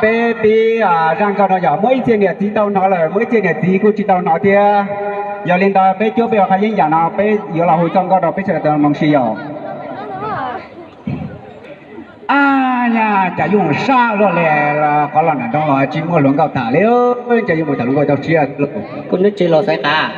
Peb pib zaj nkauj no yog muaj ib txhia niam txiv tau hnov lawm, muaj ib txhia niam txiv kuj tsis tau hnov thiab. Yog li ntawd peb cuab peb ua qhab yeeb yam no, peb yuav los hu txoj nkauj rau peb sawv daws tau mloog si yom. Ab, nyaj cas yuav mus sab luaj li, qhov los nram nroog los tsis muaj hluas nkauj tham li, cas yuav mus tham hluas nkauj tau siab. Kuv neb tsis los xaiv qav.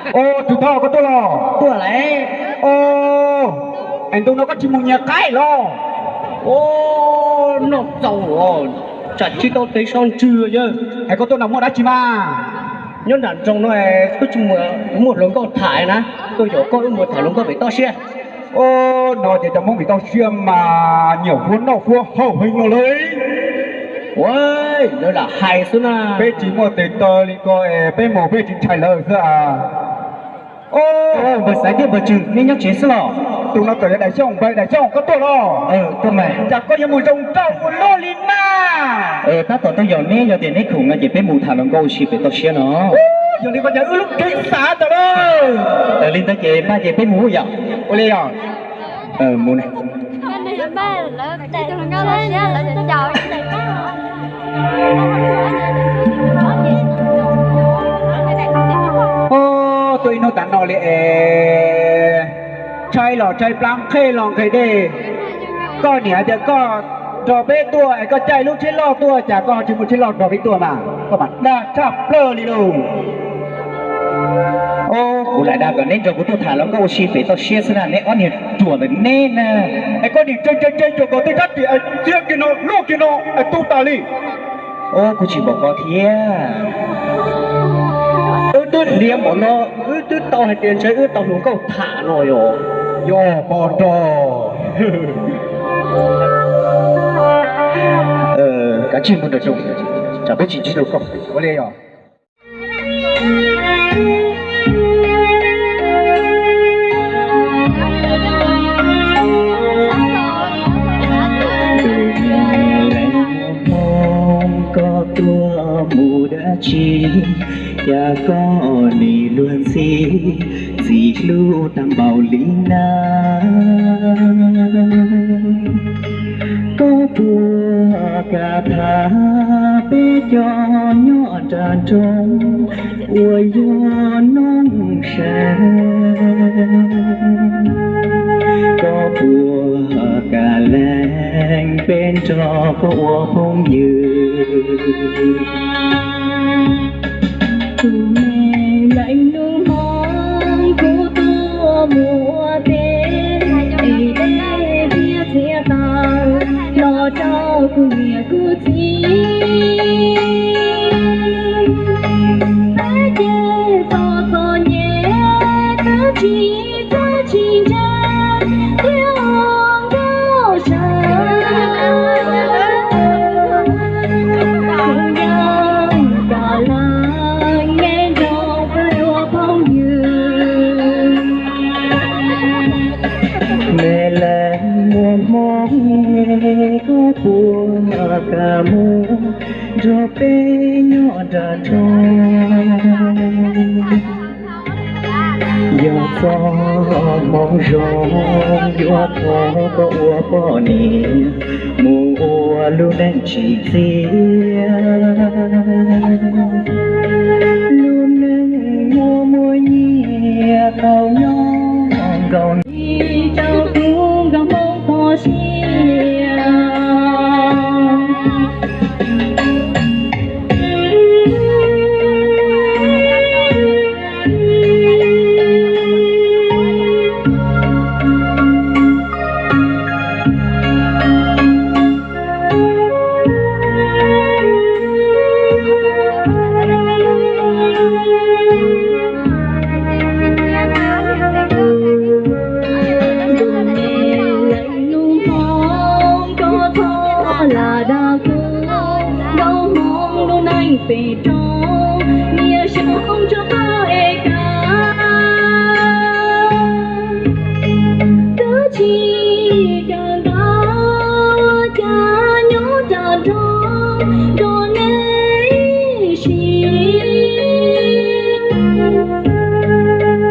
Ub, Tswv Thoj, koj tuaj los? Tuaj lawm. Ub, es ntu no koj tsis mus nyiag qaib los? Ub, noj txaus os, tsam tsis tau tes so ntswg yawg. Es koj tuaj no muaj dab tsi mas? Nyob nram nroog no twb tsis muaj hluas nkauj tham na, tuaj yog koj wb mus tham hluas nkauj pem toj siab. Ub, no ces cov Hmoob pem toj siab mas nyiam fuab noj fuab haus heev no lauj. Ua, lawv lam hais xwb na. Peb tsis muaj tes taw li ko es peb mus peb tsis ntshai lawv xwb. Npawg Xaiv thiab npawg Tswv, neb nyob tsev xwb los? Tus no txawm yog Daim Xyooj, npawg Daim Xyooj, koj tuaj los? Tuaj mas. Cas koj yuav mus zoo nrauj ua luaj li na? Tab tom tuaj yaum neb, yog tias neb khoom no ces peb mus tham hluas nkauj ua si pem toj siab no. Yog li ko ces wb lub kev xav tawm lawm. Li ntawd ces npaj ces peb mus yom. Ua li yog. Mus. Ub, tuaj ib hnub tas no li es tshaib los tshaib plab, nqhis los nqhis dej. Koj niam hais tias koj nrog peb tuaj es koj caij lub tsheb loj tuaj, cas koj tsis muaj tsheb loj nrog peb tuaj mas koj mas dag tshaj plaws li lauj. Kuv lam dag kom neb nrog kuv tuaj tham hluas nkauj ua si pem toj siab xwb na, neb ob niag ruam ntawm neb na. Es koj niam tsev tsev tsev cuag kom tej rab riam es txias kiag no luaj kiag no es tu tas li. Kuv tsis npaum ko thiab. Wb twb hliav npaum no, wb twb tau hais tias ntshe wb tau hluas nkauj tham no yog. Yog pog nrog. Kav tsij mus nram zoov, tsam peb tsis ntsib dua koj. Ua li yog. Koj tuaj mus dab tsi, cas koj nim luag ntxhi, ntxim hlub tag npaum li na. Koj puas kam tham peb cov nyob nram nroog uas yog noog sev? Koj puas kam lees peb nrog koj ua phooj ywg? Tus me leej nus hmoob kuv tuaj mus ua teb, es dej thiab txiav taws los rau kuv niam kuv txiv. Peb ces txom txom nyem, twb tsis txawj tsis ntse, thiab ua nkauj sawv Muaj hmoo koj puas kam mus nrog peb nyob nram nroog? Yog txoj hmoo zoo yuav thov koj ua poj niam mus ua lub neej tsim txiaj. Lub neej muaj muaj nyiaj tau nyob nkaus, rau kuv nkauj hmoob toj siab. Lub hmoo koj txhob lam dag kuv, nkauj hmoob lub neej pem roob, niaj xyoo tso qab es kav. Twb tsis kawm ntawv cas nyob nram nroog nrog nej siv.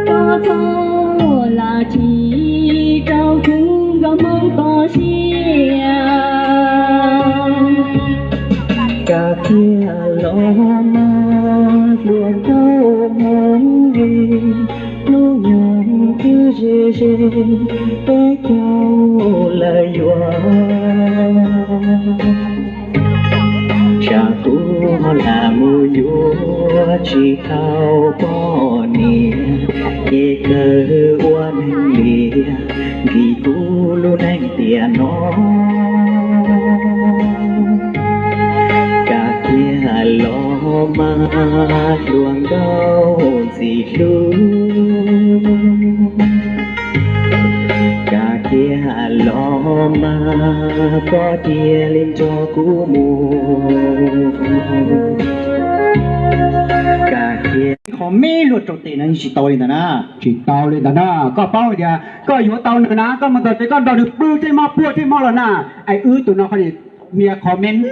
Koj txhob lam tsis rau kuv nkauj hmoob toj siab. Kav kiag los mas hluas nkauj hmoob li, hnub nyoog twb ze ze peb caug lawm yuav. Tsam kuv lam mus yuav tsis tau poj niam, ces kawg ua neeg liam nkim kuv lub neej tiam no. Kav kiag los mas hluas nkauj ntxim hlub, kav kiag los mas koj cia li nrog kuv mus. Kav kiag qhov me luaj rau tes no yeej tsis tau li ntawd na. Tsis tau li ntawd na. Koj paub hais tias koj yuav tau nws na, koj mus txog ces koj nrog nws pw tej hmo puag tej hmo los na. Es wb tus no qhov niag qhov me me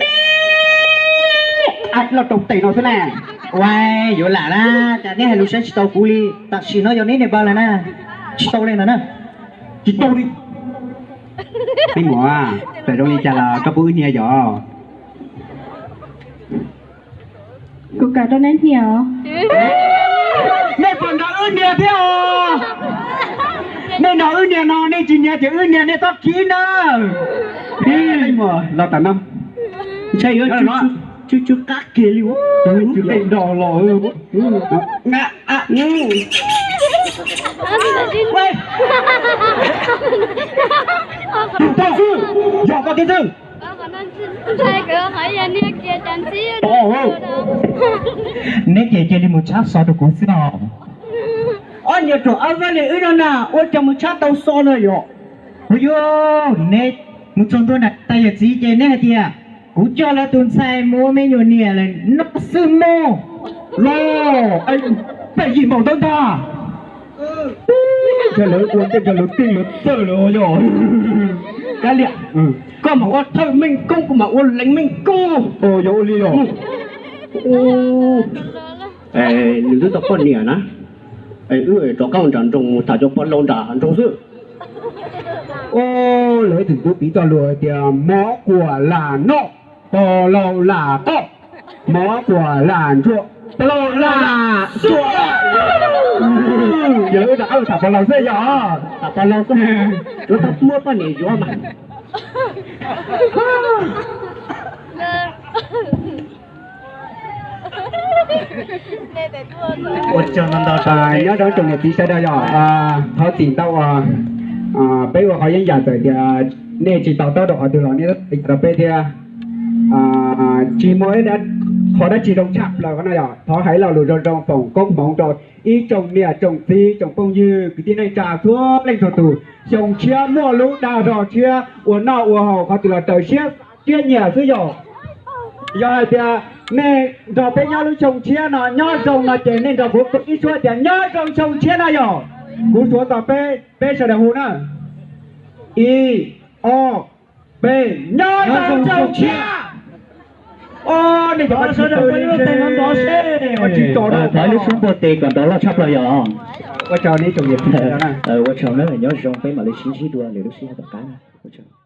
loj rau tes no xwb na. Ua, yuav lam na, cas neb hais lus saib tsis tau kuv li. Tam sim no yog neb niag npawg lawm na, tsis tau li ntawd na. Tsis tau li. Peb muam, txawm zoo li cas los koj pub wb nias yom. Kuv kam rau neb nias os. Nej puas nrog wb nias thiab os? Nej nrog wb nias no, nej tsis nias ces wb nias nej txhob khib na. Los tam no. Ntshai yuav tsw tsw qab kiag li. Tsw qeej nrog los. Tus tog xwb, yog koj tiag xwb. Neb ces cia li mus tshab xov rau kuv xwb os. Ob niag ruam ob vab li wb no na, ua cas mus tshab tau xov no yom? Ua yuav, neb mus txog ntua nram tais yawm txiv ces neb hais tias kuv coj lawv tus ntxhais mus ua me nyuam niam lawm no xwb mog. Los, peb yim npaum ntawd ntag. Ntshe lawv ua ntej ntshe lawv tij lawv txawj lawm yog. Kav liam, koj mam ua thawj meej koob, kuv mam ua leej meej koob. Yog ua li yog. Nws twb tau poj niam na. Wb rov qab nram nroog tham cov pog laus nram nroog xwb. Lawv tseem tub piv txoj lus hais tias mov kuam lam noj, pog laus lam qoj, mov kuam lam ntsuam, pog laus lam xuam. Yog wb rov qab tham pog laus xwb yog. Tham pog laus xwb, yuav tau muab poj niam yuav mas. Nyob rau tsoom niam txiv sawv daws yog thov txim ntau, peb ua qhov yeeb yam txawm tias nej tsis to taub rau qhov twg los nej rau peb thiab. Tsis muaj ib qho dab tsi zoo tshaj plaws qhov no yog thov hais lo lus zoo zoo foom koob hmoov rau ib tsoom niam tsoom txiv tsoom phooj ywg kwv tij neej tsa txhua leej txhua tus. Xyoo tshiab muaj lub dag zog tshiab ua noj ua haus qhov twg los raws siab siab nyiam xwb yog. Yog hais tias nej nrog peb nyob lub xyoo tshiab no nyob zoo no ces nej nrog kuv ib suab tias nyob zoo xyoo tshiab na yog. Kuv suav tos peb, peb sawv daws hu na. Ib, ob, peb, nyob zoo tsaug tshiab. Thov lub suab npuaj tes kom nrov loj tshaj plaws yom. Ua tsaug nawb, nyob zoo, peb mam li sib ntsib dua lwm lub sij hawm tom qab na. Ua tsaug.